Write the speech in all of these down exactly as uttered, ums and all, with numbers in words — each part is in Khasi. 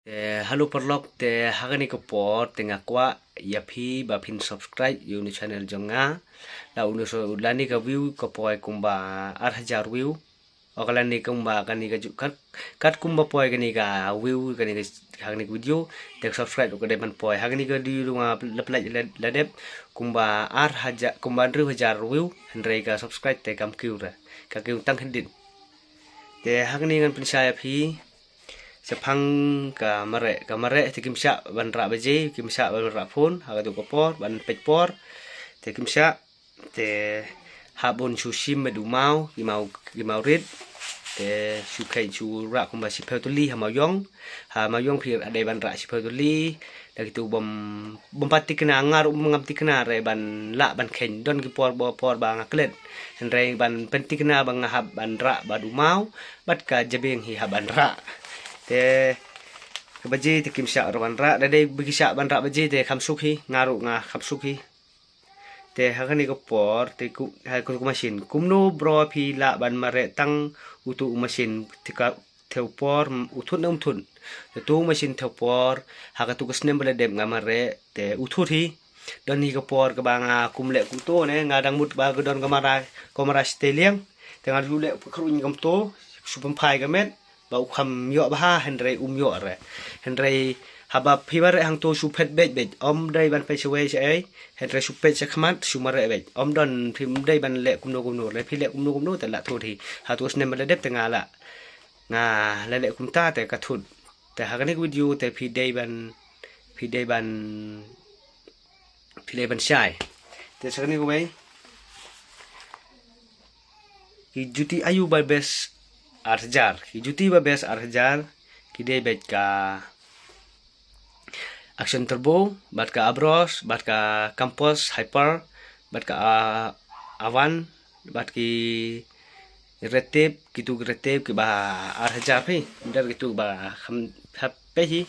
Te hello paralok, te ha kane ka por te nga kwah ïa phi ba phin subscribe ïa une u channel jong nga. La une u so, la une ka view ka poi kumba ar hajar view. O ka la une kumba kane ka ju-, kat, kat kumba poi kane ka view, kane ka, ha kane ka video, te ka subscribe ruh ka dei ban poi. Ha kane ka video ruh nga la pynlait la, la dep kumba ar hajar, kumba hynriew hajar view, hynrei ka subscribe te kam kiew re. Ka kiew tang khyndiat. Te ha kane ngan pynshai ïa phi shaphang ka mareh. Ka mareh te kim shah ban rah baje, kim shah ban rah phone, ha katu ka por, ban peit por. Te kim shah, te hap ban shu shim bad u maw, ki maw, ki maw rit. Te shu kheiñ shu rah kumba shiphew tylli ha maw ïong. Ha maw ïong phi dei ban rah shiphew tylli. Da kitu bym, bym pat thikna, nga ruh bym ngam thikna re ban lah ban kheiñ, don ki por ba, por ba nga klet. Hynrei ban pynthikna ba nga hap ban rah bad u maw, bad ka jabieng hi hap ban rah. Te ka baje te kim shah ruh ban rah, da dei ba ki shah ban rah baje te kham suk hi, nga ruh nga kham suk hi. Te ha kane ka por, te ku, ha kane ka machine. Kumno bro phi lah ban mareh tang utu u machine, te ka thew por, u thut ne um thut. Te tu u machine thew por, ha katu ka snem ba la dep nga mareh, te u thut hi. Don hi ka por kaba nga kum leh kumto ne, nga dang mut ba ka don ka mara, ka mara sitei liang. Te nga ju leh khruñ kumto, shu pynphai ka met, ba u kham ïoh bha hynrei um ïoh re. Hynrei haba phi mareh hangto shu phet beit beit, ym dei ban peit shawei shawei, hynrei shu peit shakhmat, shu mareh beit. Ym don phi, ym dei ban leh kumno kumno, leh phi leh kumno kumno, te la thut hi. Hatu ka snem ba la dep te nga la, nga la leh kumta te ka thut. Te ha kane ka video te phi dei ban, phi dei ban, phi dei ban shai. Te sa kane kawei. Ki juti aïu ba best ar hajar. Ki juti ba best ar hajar, ki dei beit ka Action Turbo, bad ka Abros, bad ka Campus Hyper, bad ka, ah, Avan, bad ki Red Tape, kitu ki Red Tape kiba ar hajar phi, dar kitu ba kham hap phi hi.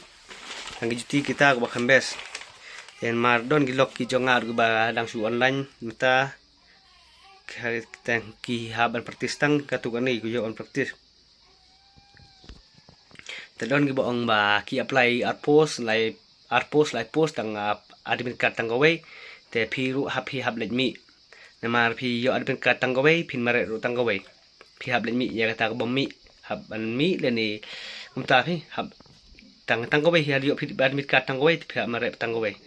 Tang ki juti kita kiba kham best. Te namar don ki lok ki jong nga kiba dang shu online mynta. Ki, tang ki hap ban practice tang katu kane ki ïoh ban practice. Te don kiba ong ba ki apply ar post, lai ar post, lai post tang, ah, admit card tang kawei. Te phi ruh hap, phi hap leit mih. Namar phi ïoh admit card tang kawei, phin mareh ruh tang kawei. Phi hap leit mih ïa kata ka bym mih, hap ban mih lane kumta phi hap tang, tang kawei, ïa ïoh phi admit card tang kawei, phi hap mareh tang kawei.